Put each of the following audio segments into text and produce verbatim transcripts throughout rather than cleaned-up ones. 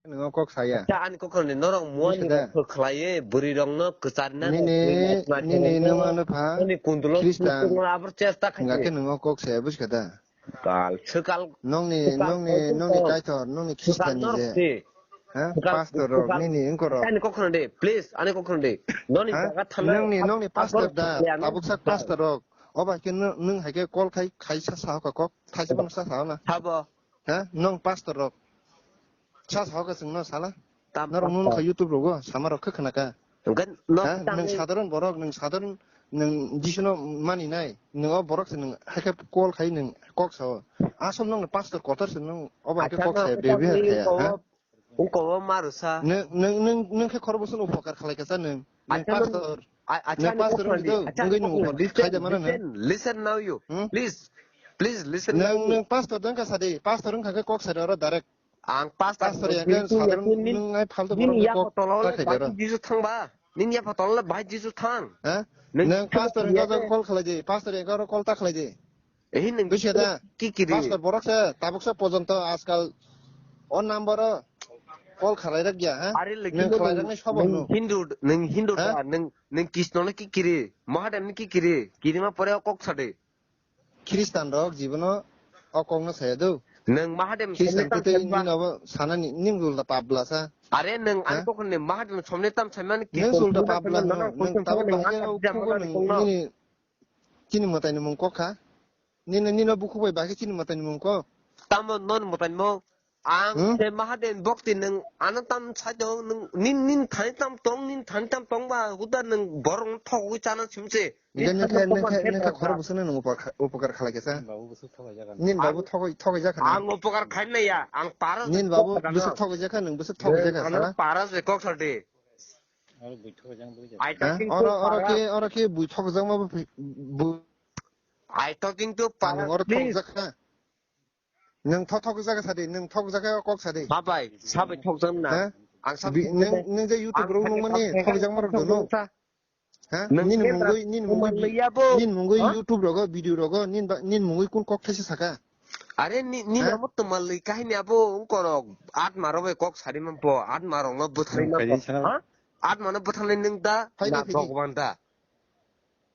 Nungo kok saya. Acha ani kok ni norok muani Bujiya da? Rok khlaiye bwrwi rok no kwchar na Nini, nini numa nupha. Ani kundulo Khristan. Abor chesta Hingga khe khaye. Nungo kok saya bujiya da? Kal, swkal. Nongni, swkal, nongni, swkal. Nongni kaitor, nongni swkal Khristan ni norok je. Si. Ha? Swkal, pastor rok, swkal. Nini wngkor rok. Ani kok khna de, please, ani kok khna de. Noni Ha? Jaga thanai. Nongni, nongni pastor da, tabuk sak pastor rok. Oba khe nung, nung hai khe call khai, khai sa sa ka kok, thaisa bang sa sa na. Sabo. Ha? Nong pastor rok. Sa sa ka sung no sala. Tam Norok nung pastor. Kha YouTube rogo, sama rok khe khna ka. Hwnkhe no Ha? Tang Nung ni- Sadharon borok, nung sadharon, nung Jisu no mani nai. Nung o borok se nung hai khe call khai nung kok sao. Asol nong pastor kotor se nung oba khe Acha kok no, saya tang behavior ni kaya. Ha? Ungko o marusa. Nwng, nwng, nwng, nwng khe khorokbosono upokar khlai kha sa nwng. Nwng Acha nwng, pastor. A-, acha Nwng nwng pastor wngwi do, acha wngwi nwng upokar khlai da mano nwng. Listen, listen now you. Hmm? Please, please listen now Nwng, you. Nwng pastor dang kha sadi, pastor wngkha khe kok sadi oro direct. Ang pastor Pastor wngkha ya khe nini, sadar nini, nwng ai phalto nini borok ya kok photo lo ta le khlai da oro. Bahai Jisu thang ba. Nini ya photo lo le bahai Jisu thang. Ha? Nwng Nwng pastor wngkha ya khe khe call khlai di, pastor wngkha oro call ta khlai di. Ehi, nwng Bujiya da? Kikiri. Pastor borok se, tabuk se pojonto ajkal o number o call khalai rak ya, ha? Are leki nwng mo khalai nwng, rak nai sobo nwng no. Hindu, nwng Hindu Ha? Da, nwng, nwng Krishna no kikiri, Mahadev no kikiri, kirima pore o kok sade. Khristan rok jibono o kok no saya do. Nwng Mahadev Khristan somni tei tam nini obo sana ni, ning ulta pap bla sa. Are nwng Ha? Ani kok ni Mahadev somni tam saimani Nwng Krishna ulta somni pap tam bla saimani no, nono nwng Krishna tabuk somni bahai nwng o Mahadev kugo samani nwng kok no. Nini Chini mwtai ni mung kok kha. Nini, nino bukhuk bai bahai chini mwtai ni mung kok. Tamo non mwtai ni mung. Ang Hmm? Se Mahadev bhakti nwng ano tam sai tong, nwng nin, nin thani tam tong, nin thani tam tong ba huda nwng borok no thogwi chana simse. Nin Nini thani khe, tam tong nini ba khe, nini khe thani khoro tam. Bwswk no nwng upokar, upokar khalai khe sa. Nin babu bwswk thogwi jakha na. Nin babu thogwi, thogwi jakha na. Ang upokar khai nai ya, ang para Nin babu upokar bwswk no. Thogwi jakha, nwng bwswk thogwi jakha Ano sala. Para se kok sar de. Oro bui thokjak bui jak. I Ha? Talking to Oro, oro para. Khe, oro khe bui thokjakma bo phi-, bu-, I talking to para, Ang oro please. Thokjak kha. Nwng tho-, thokjak kha sadi, nwng thokjak kha kok sadi. Sabai, sabai thokjak na. Ha? Ang sab Bi-, nwng, nwng je YouTube rok nungmani thokjakma rok dono. Ha? Nwng Nini mungwi, nini mungwi, nini mungwi YouTube rogo, video rogo, nin ba, nin mungwi kun kok thaisa saka? Are ni, ni Ha? Namo twmalwi kahini abo ungkorok atma rok bai kok sari mampo, atma rokno bwthari Nwng mampo. Khaidi sana. Ha? Atma no bwtharnai nwng da, Phai na nai phidi. Bhagwan da.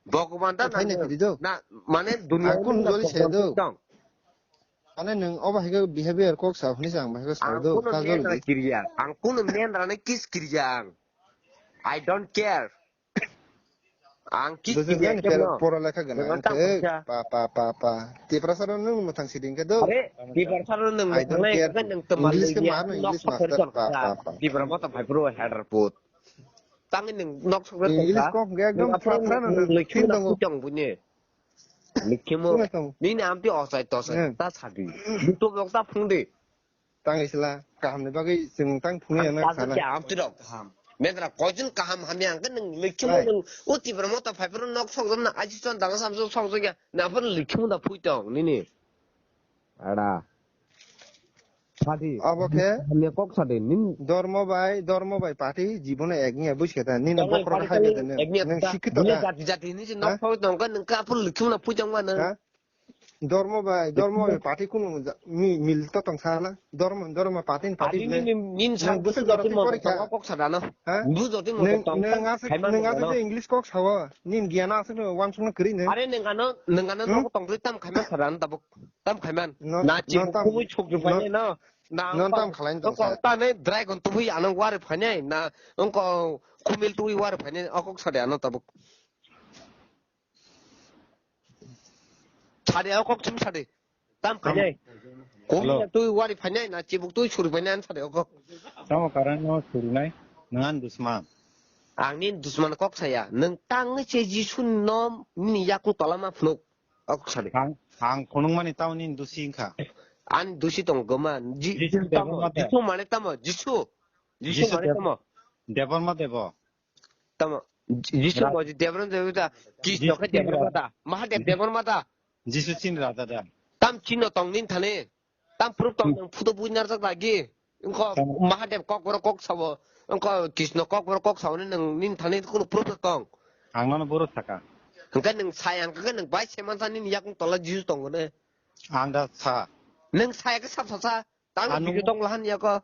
Bhagwan da Phai na nai nwng. Phidi do. Na, mane dunia Ang kun nwng na joli se Bhagwan do. Tong. Mane nwng obo hai khe behavior kok sa hwnwi sa ang bai khe sa Ang do, kuno ka men joli ra di. Kiriya. Ang kuno men ra nai kis kiriya ang. I don't care. Ang kis Bwswk kiriya yang kemno. Pora lekha gana Dengan ang tak thek. Baca. Pa, pa, pa, pa. Tiprasa rok nwng mwthang siding khe do. Are, Tiprasa rok nwng I don't mwthang lai care. Khe nwng tma English khe liya. Ma no Nok English sok master. Khe Pa, pa, pa. Tipra mota phai pro header put. Tangwi nwng nok sok English kok hwnkhe ekdom nwng aphuru thra thra no nwng nwng Likhimu thin na tongo. Phuchong buni. Likhimu. Thin tongo. Nini amtwi ochai tochai. Hmm. Ta sadi. Duto bok ta phungdi. Tang isla kaham ni bagwi chwng tang phungwi ang ano kaham sana. Khe amtwi rok kaham. Mendra koichun kaham hamya hwnkhe nwng Likhimu Hai. Nwng o Tipra mota phai pro nok sok jam na aji chon dang sam sok sok ya. Na phuru Likhimu da phui tong nini. Ada. Sadi. Abo khe Hamya kok sadi. Nin Dormo bai, dormo bai party jibono ek niya buj khe ta. Nin Dormo bokhorok party hai tani khe ta. Ek niya Nang ta. Sikhi to Dunia ta. Jati jati ni si Ha? Nok phoi tong kan nang kapul lukhi na pujang ma nang. Ha? Dormo bai, dormo bai party kun ja-, mi, mil to tong sala. Dormo, dormo party ni party Adi le. Nin, nin Nang sa busuk jati dorok mo pori kha. Kok sadana. Ha? Bu jati mo Nang, tong. Nang asuk, Khaiman nang asuk no. Je English kok sawo. Nin giana asuk no wansuk no kri ne. Are nang ano, nang ano Hmm? Nok tong tam khaiman sadana tabuk. Tam khaiman. Non, Na non chibuk tam, kubui chuk chuk non, phai no. Na non tam khlai tong sa. Ta ne dragon tubui ano wari phai nai. Na ongko khumil tubui wari phai nai. Okok sade ano tabuk. Sade okok chim sade. Tam phai nai. Tam. Khumil Hello. Tubui wari phai nai. Na chibuk tubui suri phai nai ano sade okok. Tamo karan no suri nai. Nang an dusman. Ang ni dusman kok saya. Nang tang ni che Jisu nom ni yakung tolama phunuk. Ok, sorry. Ang, ang phunukmani tamo nini dusi wngkha. Ani dusi tongo, goma. Ji-, Jisu tamo, Debbarma de. Jisu mane tamo, Jisu. Jisu Jisu mane Deb-, tamo. Debbarma debo. Tamo, Ji-, Jisu Ra-, mo, Ji-, Debbarma debo da. Jisu Jisu khe chini Debbarma Ra-, da. Mahadev Jisu, Debbarma da. Jisu chini Raja da. Tam chino tong nini thani. Tam proof tong Hmm. Nang photo bui narjak da gi. Wngkha Tamo. Mahadev kok borok kok sabo. Wngkha Krishna kok borok kok sabo ni nang nini thani kunu proof tong. Ang nono boro saka. Hwnkhe nwng sai ang khe nwng bai se mansa nini yakung tola Jisu tongo ne. Ang da sa. Nwng sai khe sab sa sa. Tang Ano video tong lahan yako.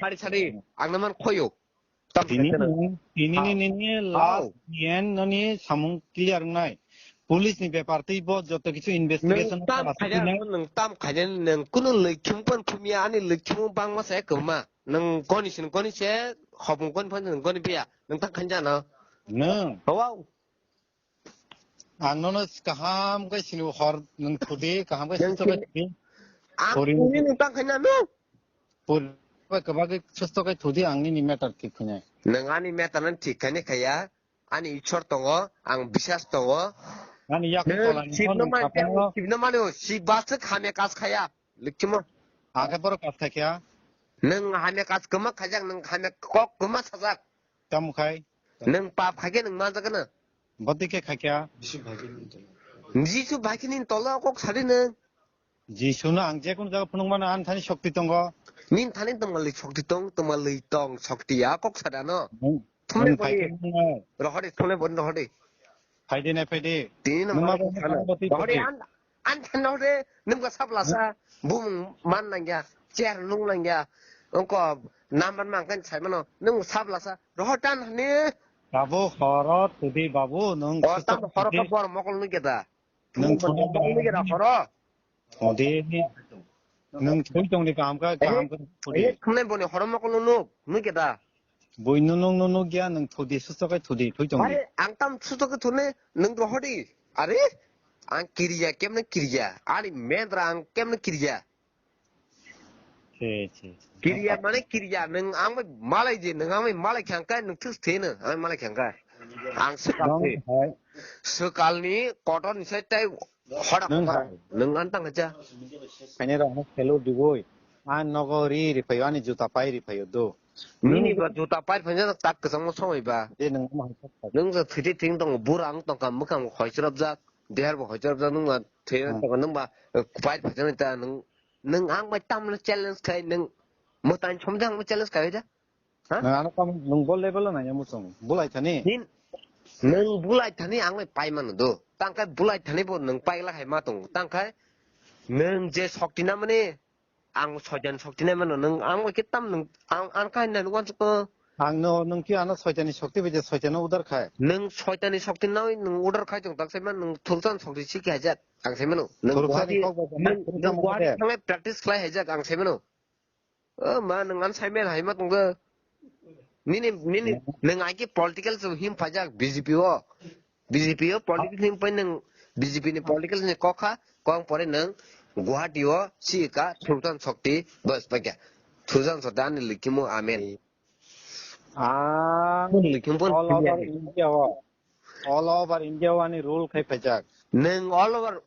sari sari ang naman khoyo. Tam Tini khaitana. Nini, tini Hao. Nini last Hao. Yen noni samung clear wngnai. Police ni bepar tei bo joto kichu Nwng investigation tam khaina, khaina. Nwng tam khaina nwng kunu lwi khim kon khumya ani lwi khim bangma se kwma. Nwng goni sin goni se hopung goni phan nwng goni biya. Nwng tam khaina jana. Nwng. Wow. Ang nono kaham khe sini hor nwng thudi, kaham khe Nwng susto khe sini thudi. Ang Pori- sini nwng tang khaina no? Pori bai kwbagwi susto khe thudi, ang nini matter thik khainai. Nwng ani matter no thik khainai khaya, ani Ishwar tongo, ang bisas tongo. Ani yak Nwng tolani sibno no man, kapango. Sibno mano, si baswk hamya kas khaya, likhimo. Ang khe borok kas khaikha. Nwng hamya kas kwma khajak, nwng hamya kok kwma sajak. Tamo khai? Nwng pap khaikhe nwng manjak na. Bati khe khaikha. Jisu bhai khe nini tolo kok sadi nwng. Jisu no ang je kun jaga phunuk mano, ani thani shokti tongo. Nini thani tongma lwi shokti tong, tongma lwi tong shokti ya kok sada no. Nwng, Thumle nwng boni. Khaikhe nwng. Rohori thumle boni rohori. Phaidi nai phaidi. Tini no Nwng ma mano boni sana. Bati Rohori phaidi. An, an thani rohori. Nwng ba sap lasa, bumung man nangya, chair nung nangya, ongko number man kan sai mano, nwng sap lasa, roho tan hani. Abo horo thudi babu, nwng O susto tam horo thudi. Ka bor mokol nugya da. Nwng Bor thudi mokol nugya da horo. Thudi ni, nwng thui tong ni kaham ka, Eh, kaham ka thudi. Eh, thumle boni horo mokol nuk, nugya da. Bui nunung nunung gya nwng thudi susto kai thudi thui tong di. Are, ang tam susto kai thune, nwng rohori. Are, ang kiriya, kemne kiriya. Ani mendra ang kemne kiriya. Che, che, che. Kiriya mane kiriya, nwng ang bai malai je, nwng ang bai malai khang kai, nwng thus thene, ang bai malai khang kai. Ang swkal Nwng the. Hai. Swkal ni kotor ni sai tai hora Nwng kotor. Hai. Nwng an tang cha. Kaine rok no hello diboi. Ang nogo ri ri phaio, ani juta pai ri phaio do. Nini ba juta pai phanya tak kwchangma somoi ba. De nwng ma hai sak. Nwng ja thiti thing tong bura ang tong kam mwkhang khoi chwrap jak. Deher bo khoi chwrap jak nwng ma thwi Hmm. tong nwng ba, eh, pai phanya ta nwng, nwng ang bai tam no challenge khai nwng mwtai chom jang mo challenge khai da. Ha? Nwng ano kam nwng bol level na ya muchung. Bulai thani. Nin nwng bulai thani ang bai pai mano do. Tang khai bulai thani bo nwng pai la khai ma tong. Tang khai nwng je shokti na mani Ang soitan shokti nai mano, nwng ang bai khe tam nwng, ang, ang kainwi nai uansukgo. Ang no, nwng khe ano soitani shokti bai je soitano udar khai. Nwng soitani shokti nai nwng udar khai chwng tak sai man, nwng thuruksan shokti si khe hajak, ang sai mano. Nwng Thuruksan Guwahati, kok bai je nwng, thuruksan nwng mo Guwahati de. Thanglai practice khlai hajak, ang sai mano. O ma, nwng ano sai mel hai ma tongkha. Nini, nini, Hmm. Nwng ai khe political se him phaijak B J P o. B J P o politics ni pai nwng B J P ni politics ni kok kha, kok pore nwng Guwahati o si ka Thurjan Shakti bas paikha. Thurjan Shakti ani likhimu amen. Ah, Ani likhimu pon all over India o. All over India o ani rule khai phaijak. Nwng all over